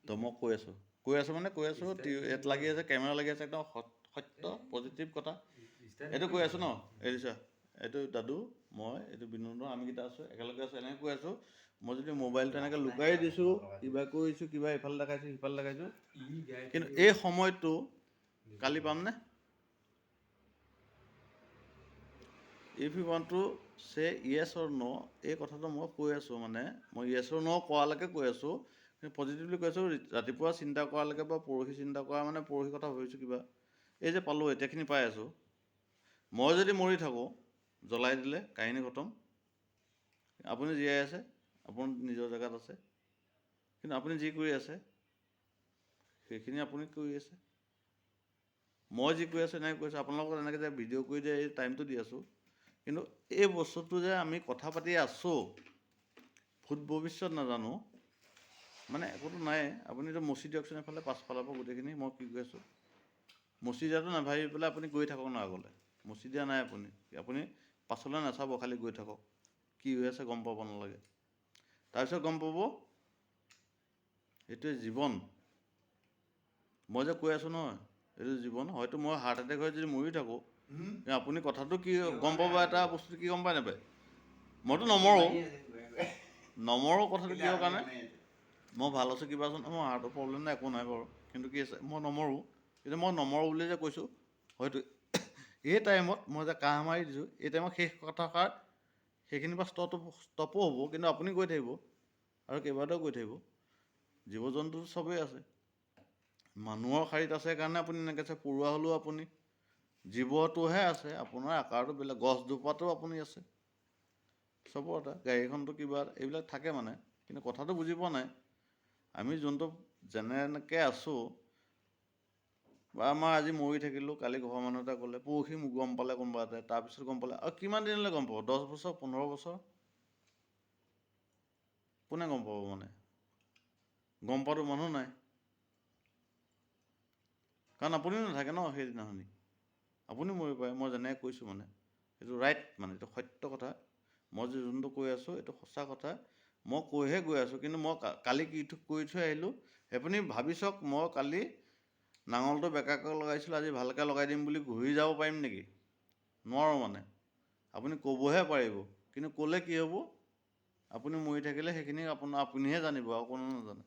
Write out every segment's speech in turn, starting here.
তো মই কৈ আছোঁ, কৈ আছোঁ মানে কৈ আছোঁ, ইয়াত লাগি আছে, কেমেৰা লাগি আছে, একদম সত্য পজিটিভ কথা এইটো কৈ আছোঁ ন। এইটো চোৱা, এইটো দাদু, মই, এইটো বিনোদ, আমিকেইটা আছোঁ, একেলগে আছোঁ, এনেকৈ কৈ আছোঁ। মই যদি মোবাইলটো এনেকৈ লুকাই দিছোঁ, কিবা কৰিছোঁ, কিবা ইফালে দেখাইছোঁ, সিফালে দেখাইছোঁ, কিন্তু এই সময়টো কালি পামনে? If you want to say yes or no, এই কথাটো মই কৈ আছোঁ, মানে মই য়েছ অৰ ন' কোৱালৈকে কৈ আছোঁ, কিন্তু পজিটিভলি কৈ আছোঁ। ৰাতিপুৱা চিন্তা কৰালৈকে বা পৰহি চিন্তা কৰা, মানে পৰহি কথা ভাবিছোঁ কিবা, এই যে পালোঁ, এতিয়াখিনি পাই আছোঁ। মই যদি মৰি থাকোঁ, জ্বলাই দিলে কাহিনী খতম। আপুনি জীয়াই আছে, আপুনি নিজৰ জেগাত আছে, কিন্তু আপুনি যি কৰি আছে সেইখিনি আপুনি কৰি আছে। মই যি কৰি আছোঁ এনেকৈ কৈছোঁ, আপোনালোকক এনেকৈ যে ভিডিঅ' কৰি যে এই টাইমটো দি আছোঁ, কিন্তু এই বস্তুটো যে আমি কথা পাতি আছোঁ, ভূত ভৱিষ্যত নাজানো, মানে একোতো নাই। আপুনি এইটো মচি দিয়কচোন এইফালে পাছফালৰ পৰা গোটেইখিনি, মই কি কৈ আছোঁ মচি দিয়াটো নাভাবি পেলাই আপুনি গৈ থাকক না আগলৈ। মচি দিয়া নাই আপুনি, আপুনি পাছলৈ নাচাব, খালি গৈ থাকক, কি হৈ আছে গম পাব নালাগে। তাৰপিছত গম পাব এইটোৱে জীৱন। মই যে কৈ আছোঁ নহয়, এইটো জীৱন। হয়তো মই হাৰ্ট এটেক হৈ যদি মৰি থাকোঁ, আপুনি কথাটো কি গম পাব? এটা বস্তু কি গম পায় নাপায়? মইতো নমৰোঁ, নমৰোঁ। কথাটো কিহৰ কাৰণে? মই ভাল আছোঁ, কিবা আছোঁ, মোৰ হাৰ্টৰ প্ৰব্লেম নাই, একো নাই বাৰু, কিন্তু কি আছে, মই নমৰোঁ। কিন্তু মই নমৰোঁ বুলি যে কৈছোঁ, হয়তো এই টাইমত মই যে কাহ মাৰি দিছোঁ, এই টাইমত শেষ কথাষাৰ সেইখিনিৰ পৰা ষ্টপো হ'ব, কিন্তু আপুনি গৈ থাকিব আৰু কেইবাটাও গৈ থাকিব। জীৱ জন্তু চবেই আছে, মানুহৰ শাৰীত আছে কাৰণে আপুনি এনেকৈ আছে, পৰুৱা হ'লেও আপুনি জীৱটোহে আছে, আপোনাৰ আকাৰটো বেলেগ, গছজোপাতো আপুনি আছে, চবৰ এটা গাড়ীখনতো কিবা এইবিলাক থাকে মানে, কিন্তু কথাটো বুজি পোৱা নাই। আমি যোনটো যেনেকৈ আছোঁ, বা আমাৰ আজি মৰি থাকিলোঁ, কালি ঘৰৰ মানুহ এটা ক'লে, পৰহি মোক গম পালে কোনোবা এটাই, তাৰপিছত গম পালে, আৰু কিমান দিনলৈ গম পাব? 10 বছৰ, 15 বছৰ, কোনে গম পাব? মানে গম পোৱাটো মানুহ নাই, কাৰণ আপুনিও নাথাকে ন সেইদিনাখনি, আপুনি মৰিব পাৰে। মই যেনেকৈ কৈছোঁ মানে এইটো ৰাইট, মানে এইটো সত্য কথা। মই যে যোনটো কৈ আছোঁ এইটো সঁচা কথা, মই কৈহে গৈ আছোঁ। কিন্তু মই কালি কি কৰি থৈ আহিলোঁ আপুনি ভাবি চাওক। মই কালি নাঙলটো বেকাকৈ লগাইছিলোঁ, আজি ভালকৈ লগাই দিম বুলি ঘূৰি যাব পাৰিম নেকি? নোৱাৰোঁ। মানে আপুনি ক'বহে পাৰিব, কিন্তু ক'লে কি হ'ব? আপুনি মৰি থাকিলে সেইখিনি আপোনাৰ আপুনিহে জানিব, আৰু কোনো নাজানে।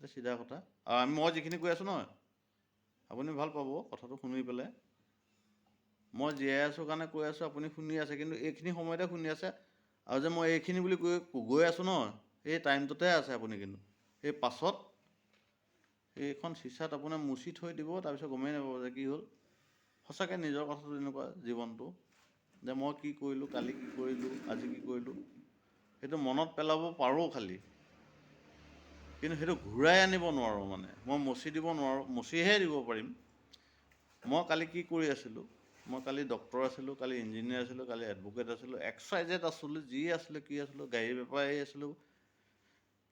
এইটো চিধা কথা। আৰু আমি মই যিখিনি কৈ আছোঁ নহয়, আপুনি ভাল পাব কথাটো শুনি পেলাই। মই জীয়াই আছোঁ কাৰণে কৈ আছোঁ, আপুনি শুনি আছে, কিন্তু এইখিনি সময়তে শুনি আছে। আৰু যে মই এইখিনি বুলি কৈ গৈ আছোঁ নহয়, এই টাইমটোতে আছে আপুনি, কিন্তু এই পাছত এইখন চিচাত আপোনাৰ মুচি থৈ দিব, তাৰপিছত গমেই নাপাব যে কি হ'ল। সঁচাকৈ নিজৰ কথাটো এনেকুৱা জীৱনটো, যে মই কি কৰিলোঁ, কালি কি কৰিলোঁ, আজি কি কৰিলোঁ, সেইটো মনত পেলাব পাৰোঁ খালি, কিন্তু সেইটো ঘূৰাই আনিব নোৱাৰোঁ। মানে মই মচি দিব নোৱাৰোঁ, মচিহে দিব পাৰিম। মই কালি কি কৰি আছিলোঁ? মই কালি ডক্টৰ আছিলোঁ, কালি ইঞ্জিনিয়াৰ আছিলোঁ, কালি এডভকেট আছিলোঁ, এক্স ৱাই জেড আছিলোঁ, যি আছিলোঁ, কি আছিলোঁ, গাড়ী বেপাৰী আছিলোঁ,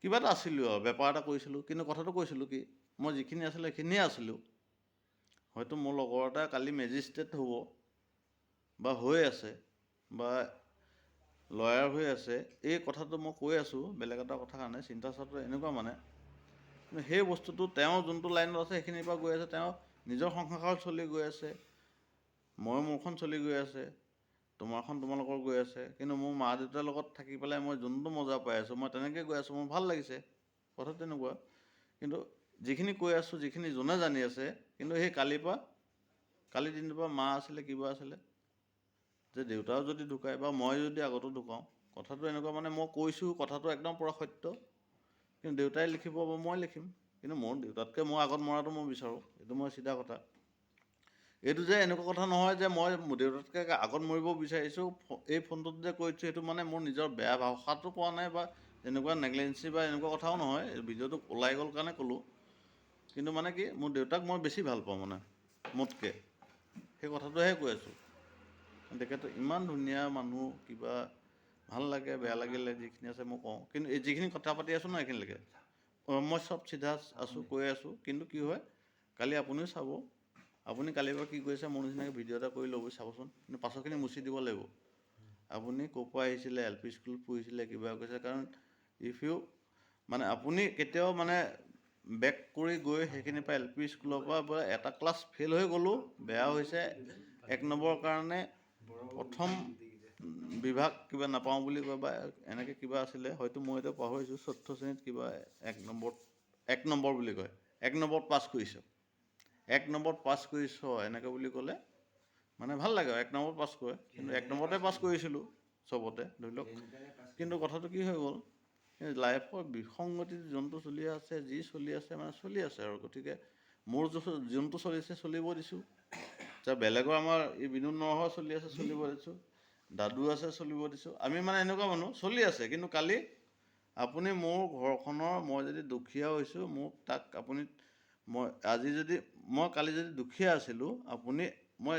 কিবা এটা আছিলোঁ আৰু বেপাৰ এটা কৰিছিলোঁ। কিন্তু কথাটো কৈছিলোঁ কি, মই যিখিনি আছিলোঁ সেইখিনিয়ে আছিলোঁ। হয়তো মোৰ লগৰ এটা কালি মেজিষ্ট্ৰেট হ'ব বা হৈ আছে বা লয়াৰ হৈ আছে, এই কথাটো মই কৈ আছোঁ বেলেগ এটা কথা কাৰণে, চিন্তা চৰ্চাটো এনেকুৱা মানে। কিন্তু সেই বস্তুটো তেওঁ যোনটো লাইনত আছে সেইখিনিৰ পৰা গৈ আছে, তেওঁ নিজৰ সংসাৰত চলি গৈ আছে, মই মোৰখন চলি গৈ আছে, তোমাৰখন তোমালোকৰ গৈ আছে। কিন্তু মোৰ মা দেউতাৰ লগত থাকি পেলাই মই যোনটো মজা পাই আছোঁ, মই তেনেকৈ গৈ আছোঁ, মোৰ ভাল লাগিছে, কথা তেনেকুৱা। কিন্তু যিখিনি কৈ আছোঁ, যিখিনি যোনে জানি আছে, কিন্তু সেই কালিৰ পৰা, কালি দিনটোৰ পৰা মা আছিলে, কিবা আছিলে, যে দেউতাও যদি ঢুকায় বা মই যদি আগতো ঢুকাওঁ, কথাটো এনেকুৱা। মানে মই কৈছোঁ কথাটো একদম পূৰা সত্য, কিন্তু দেউতাই লিখিব বা মই লিখিম, কিন্তু মোৰ দেউতাতকৈ মই আগত মৰাটো মই বিচাৰোঁ, এইটো মই চিধা কথা। এইটো যে এনেকুৱা কথা নহয় যে মই দেউতাতকৈ আগত মৰিব বিচাৰিছোঁ, এই ফোনটোত যে কৈছোঁ সেইটো মানে মোৰ নিজৰ বেয়া ভাষাটো কোৱা নাই, বা এনেকুৱা নেগলেঞ্চি বা এনেকুৱা কথাও নহয়, ভিডিঅ'টো ওলাই গ'ল কাৰণে ক'লোঁ। কিন্তু মানে কি, মোৰ দেউতাক মই বেছি ভাল পাওঁ মানে মোতকৈ, সেই কথাটোহে কৈ আছোঁ। তেখেতো ইমান ধুনীয়া মানুহ, কিবা ভাল লাগে, বেয়া লাগিলে যিখিনি আছে মই কওঁ, কিন্তু এই যিখিনি কথা পাতি আছোঁ ন এইখিনিলৈকে মই চব চিধা আছোঁ, কৈ আছোঁ। কিন্তু কি হয়, কালি আপুনিও চাব, আপুনি কালিৰ পৰা কি কৰিছে মোৰ নিচিনাকৈ ভিডিঅ' এটা কৰি ল'ব চাবচোন, কিন্তু পাছৰখিনি মুচি দিব লাগিব। আপুনি ক'ৰ পৰা আহিছিলে, এল পি স্কুলত পঢ়িছিলে, কিবা কৰিছে, কাৰণ if U মানে আপুনি কেতিয়াও মানে বেক কৰি গৈ সেইখিনিৰ পৰা এল পি স্কুলৰ পৰা বোলে এটা ক্লাছ ফেইল হৈ গ'লোঁ, বেয়া হৈছে, এক নম্বৰৰ কাৰণে প্ৰথম বিভাগ কিবা নাপাওঁ বুলি কয় বা এনেকৈ কিবা আছিলে, হয়তো মই এতিয়া পাহৰিছোঁ। চতুৰ্থ শ্ৰেণীত কিবা এক নম্বৰ বুলি কয়, এক নম্বৰত পাছ কৰিছ, এক নম্বৰত পাছ কৰিছ এনেকৈ বুলি ক'লে মানে ভাল লাগে আৰু এক নম্বৰত পাছ কৰে। কিন্তু এক নম্বৰতে পাছ কৰিছিলোঁ চবতে ধৰি লওক। কিন্তু কথাটো কি হৈ গ'ল, এই লাইফৰ বিসংগতি যোনটো চলি আছে, যি চলি আছে মানে চলি আছে আৰু। গতিকে মোৰ যোনটো চলিছে চলিব দিছোঁ, এতিয়া বেলেগৰ আমাৰ এই বিনোদ নৰহ চলি আছে চলিব দিছোঁ, দাদু আছে চলিব দিছোঁ। আমি মানে এনেকুৱা মানুহ চলি আছে। কিন্তু কালি আপুনি মোৰ ঘৰখনৰ, মই যদি দুখীয়া হৈছোঁ, মোক তাক আপুনি, মই আজি যদি, মই কালি যদি দুখীয়া আছিলোঁ, আপুনি মই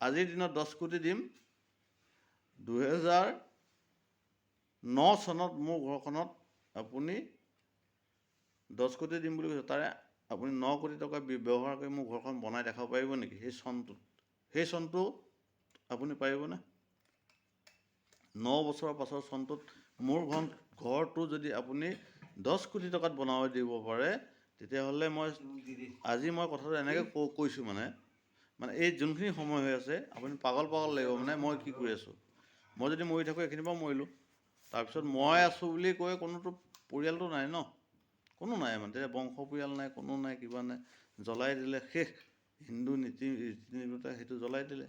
আজিৰ দিনত 10 কোটি দিম, 2009 চনত মোৰ ঘৰখনত আপুনি 10 কোটি দিম বুলি কৈছে, তাৰে আপুনি 9 কোটি টকা ব্যৱহাৰ কৰি মোৰ ঘৰখন বনাই দেখাব পাৰিব নেকি? সেই চনটোত, সেই চনটো আপুনি পাৰিবনে? 9 বছৰৰ পাছৰ চনটোত মোৰ ঘৰটো যদি আপুনি 10 কোটি টকাত বনাব দিব পাৰে, তেতিয়াহ'লে মই আজি মই কথাটো এনেকৈ কৈছোঁ, মানে মানে এই যোনখিনি সময় হৈ আছে আপুনি পাগল পাগল লাগিব, মানে মই কি কৰি আছোঁ। মই যদি মৰি থাকোঁ এইখিনিৰ পৰা মৰিলোঁ, তাৰপিছত মই আছোঁ বুলি কৈ কোনোতো পৰিয়ালটো নাই ন, কোনো নাই মানে, তেতিয়া বংশ পৰিয়াল নাই, কোনো নাই, কিবা নাই, জ্বলাই দিলে শেষ। হিন্দু নীতি ৰীতি নীতিমতে সেইটো জ্বলাই দিলে,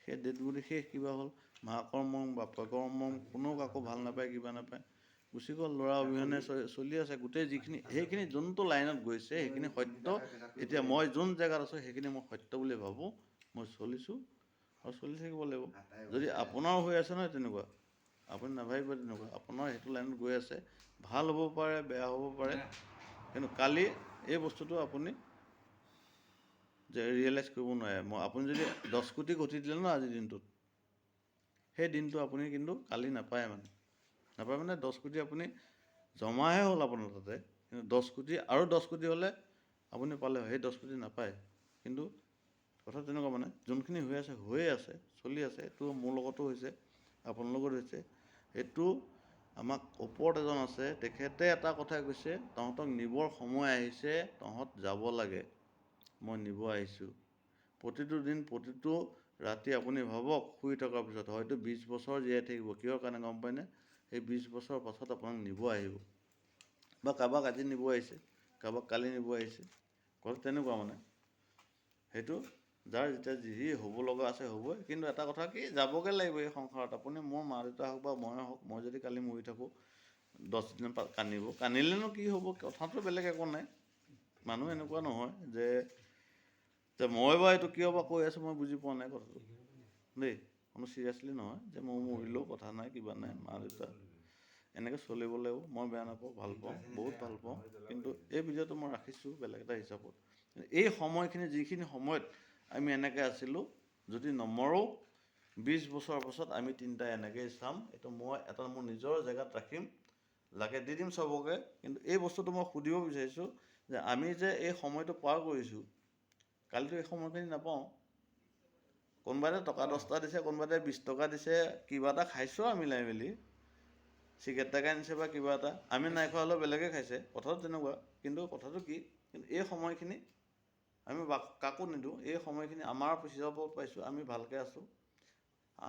সেই ডেড বডি শেষ। কিবা হ'ল, মাকৰ মৰম বাপেকৰ মৰম, কোনো কাকো ভাল নাপায়, কিবা নাপায়, গুচি গ'ল। ল'ৰা অবিহনে চলি আছে গোটেই যিখিনি, সেইখিনি যোনটো লাইনত গৈছে সেইখিনি সত্য। এতিয়া মই যোন জেগাত আছোঁ সেইখিনি মই সত্য বুলি ভাবোঁ, মই চলিছোঁ আৰু চলি থাকিব লাগিব। যদি আপোনাৰো হৈ আছে নহয় তেনেকুৱা, আপুনি নাভাবিব তেনেকুৱা, আপোনাৰ সেইটো লাইনত গৈ আছে, ভাল হ'ব পাৰে, বেয়া হ'ব পাৰে, কিন্তু কালি এই বস্তুটো আপুনি যে ৰিয়েলাইজ কৰিব নোৱাৰে। মই আপুনি যদি 10 কোটি ঘটি দিলে ন আজিৰ দিনটোত, সেই দিনটো আপুনি কিন্তু কালি নাপায়, মানে নাপায় মানে 10 কোটি আপুনি জমাহে হ'ল আপোনাৰ তাতে, কিন্তু 10 কোটি আৰু 10 কোটি হ'লে আপুনি পালে হয়, সেই 10 কোটি নাপায়। কিন্তু কথা তেনেকুৱা, মানে যোনখিনি হৈ আছে হৈয়ে আছে, চলি আছে। এইটো মোৰ লগতো হৈছে, আপোনাৰ লগত হৈছে। এইটো আমাক ওপৰত এজন আছে, তেখেতে এটা কথা কৈছে, তহঁতক নিবৰ সময় আহিছে, তহঁত যাব লাগে, মই নিব আহিছোঁ। প্ৰতিটো দিন প্ৰতিটো ৰাতি আপুনি ভাবক, শুই থকাৰ পিছত হয়তো 20 বছৰ জীয়াই থাকিব, কিহৰ কাৰণে গম পায়নে? সেই 20 বছৰৰ পাছত আপোনাক নিব আহিব, বা কাৰোবাক আজি নিব আহিছে, কাৰোবাক কালি নিব আহিছে, কথা তেনেকুৱা মানে। সেইটো যাৰ যেতিয়া যি হ'ব লগা আছে হ'বই। কিন্তু এটা কথা কি, যাবগৈ লাগিব এই সংসাৰত। আপুনি মোৰ মা দেউতা হওক বা ময়ে হওক, মই যদি কালি মৰি থাকোঁ 10 দিন কান্দিব, কান্দিলেনো কি হ'ব, কথাটো বেলেগ একো নাই। মানুহ এনেকুৱা নহয় যে মই বা এইটো কিয় বা কৈ আছোঁ মই বুজি পোৱা নাই কথাটো দেই, কোনো চিৰিয়াছলি নহয় যে মই মৰিলেও কথা নাই, কিবা নাই, মা দেউতা এনেকৈ চলিব লাগিব। মই বেয়া নাপাওঁ, ভাল পাওঁ, বহুত ভাল পাওঁ। কিন্তু এই ভিডিঅ'টো মই ৰাখিছোঁ বেলেগ এটা হিচাপত। এই সময়খিনি যিখিনি সময়ত আমি এনেকৈ আছিলোঁ, যদি নমৰোঁ 20 বছৰৰ পাছত আমি তিনিটাই এনেকৈয়ে চাম। এইটো মই এটা মোৰ নিজৰ জেগাত ৰাখিম, লাগে দি দিম চবকে। কিন্তু এই বস্তুটো মই সুধিব বিচাৰিছোঁ যে আমি যে এই সময়টো পাৰ কৰিছোঁ, কালিতো এই সময়খিনি নাপাওঁ। কোনোবা এটা টকা 10টা দিছে, কোনোবা এটাই 20 টকা দিছে, কিবা এটা খাইছোঁ আৰু মিলাই মেলি, চিগাৰেট এটাকে আনিছে বা কিবা এটা, আমি নাই খোৱা হ'লেও বেলেগে খাইছে, কথাটো তেনেকুৱা। কিন্তু কথাটো কি, কিন্তু এই সময়খিনি আমি কাকো নিদিওঁ। এই সময়খিনি আমাৰ হিচাপত পাইছোঁ, আমি ভালকৈ আছোঁ,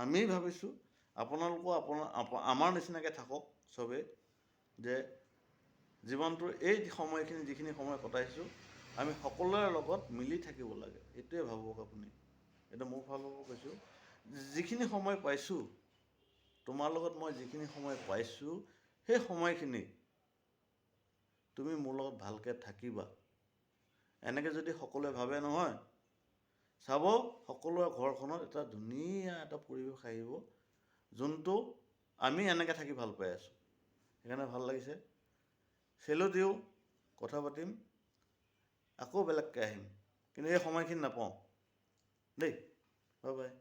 আমি ভাবিছোঁ আপোনালোকো আমাৰ নিচিনাকৈ থাকক চবেই, যে জীৱনটোৰ এই সময়খিনি যিখিনি সময় কটাইছোঁ আমি সকলোৰে লগত মিলি থাকিব লাগে, এইটোৱে ভাবক আপুনি। এইটো মোৰ ফালৰ পৰা কৈছোঁ, যিখিনি সময় পাইছোঁ তোমাৰ লগত, মই যিখিনি সময় পাইছোঁ সেই সময়খিনি তুমি মোৰ লগত ভালকৈ থাকিবা। এনেকৈ যদি সকলোৱে ভাবে নহয়, চাব সকলোৰে ঘৰখনত এটা ধুনীয়া এটা পৰিৱেশ আহিব, যোনটো আমি এনেকৈ থাকি ভাল পাই আছোঁ। সেইকাৰণে ভাল লাগিছে। চেলুট দিওঁ, কথা পাতিম, আকৌ বেলেগকৈ আহিম, কিন্তু এই সময়খিনি নাপাওঁ দেই। Bye bye.